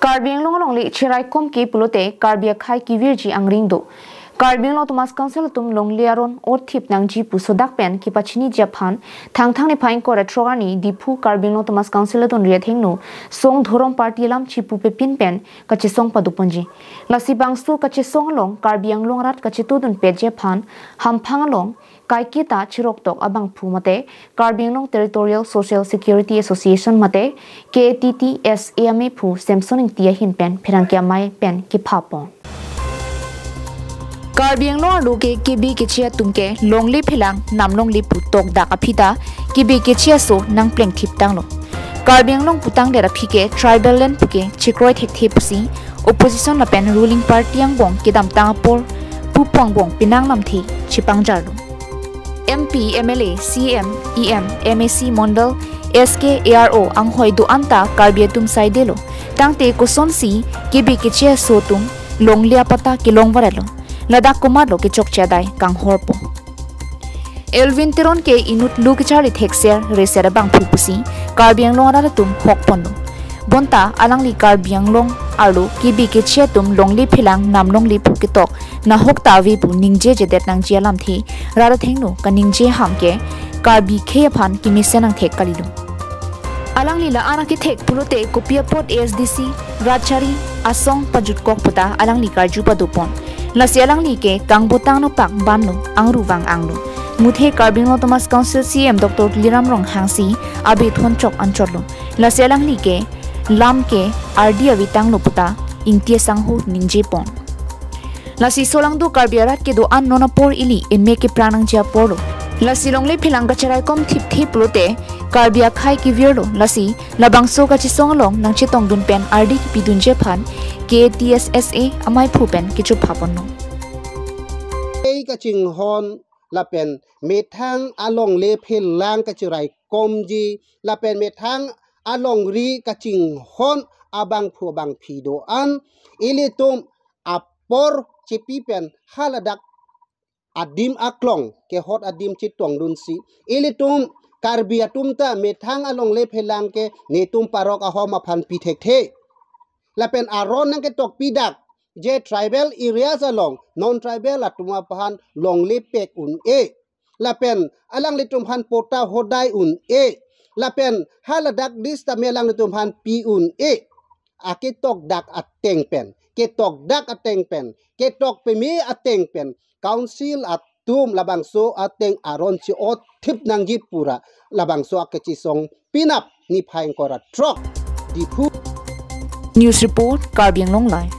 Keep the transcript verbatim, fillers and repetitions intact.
Karbi Anglong alongle cheraikom ke pulote Karbi akhei kevirji angring do. Karbi Anglong Autonomous Council atum longle aron othip nangji pu sodak pen kepachiniji aphan Thangthang niphai ingkoi ra throk arni Diphu Karbi Anglong Autonomous Council adunri athengno song dhorom party alam chipupe pin pen kachesong padoponji. Lasi bangso kachesong along Karbi Anglong arat kachetudun petji aphan hamphang along kaiketa chiroktok abangphu mate Karbi Anglong Territorial Social Security Association mate K A T T S A amephu Samson Ingti ahin pen pherangke amei pen kephapon. Karbi Anglong arlo ke kebi keche atum ke longle phelang nam longle pu tokdak aphi ta kebi keche aso nangplengthip tanglo. Karbi Anglong putangdet aphi ke tribal land puke chekroi thekthe pusi opposition lapen ruling party angbong kedamtang apor pupu angbong penang lamthe chepangjarlo. M P, M L A, C M, E M, M A C, Mondal, S K, A R O anghoi do-an ta Karbi atum saidelo. Tangte kosonsi kebi keche aso atum longle apatta kelong varelo. Ladak komatlo kechokche adai kanghorpo. Elwin Teron ke inut lu kecharli thekser reser abangphu pusi Karbi Anglong arat atum hokponlo. Bonta alangli Karbi Anglong arlo kebi keche atum longle phelang nam longle pu ketok nahok ta ave pu ningjejedet nangji alamthe rat athengno kaningje ham ke Karbi khei aphan kemesen nangthek kalilo. Alangli la-an akethek pulote kopi apot A S D C, Ratchari, Asong pajutkok puta alangli karju padopon. Lasi alangli ke kangbotang nopak banlo, angruvang anglo. Muthe Karbi Anglong Autonomous Council C M Doctor Tuliram Ronghang si abe thonchok anchotlo. Lasi alangli ke lam ke ardi avi tanglo puta Ingti asangho ningjepon. Lasi solangdo Karbi arat kedo-an non apor ili eme keprang nangji aporlo. Lasi longle phelang kacheraikom thipthip pulote Karbi akhei kevirlo. Lasi labangso kachesong along nangchetongdun pen ardi kepidunji aphan K A T S S A amaiphu pen kechophapon nung. Ei kachinghon lapen methang alongle phelang kacheraikomji lapen methang alongri kachinghon abangphu abangphi do-an ilitum apor chepi pen haladak adim aklong kehot adim chetongdunsi ilitum Karbi atum ta methang alongle phelang ke netum parok ahom aphan pi thekthe. Lapen aron nangketokpi dak je tribal areas along non tribal atum aphan longle pek un-e. Lapen alanglitum aphan patta hodai un-e. Lapen haladak dis tame alanglitum aphan pi un-e. Aketokdak ateng pen, ketokdak ateng pen, ketok peme ateng pen, council atum labangso ateng aron chi-othip nangji pura labangso akechesong pinap niphai ingkoi ra throk Diphu. News report, Karbi Anglong Live.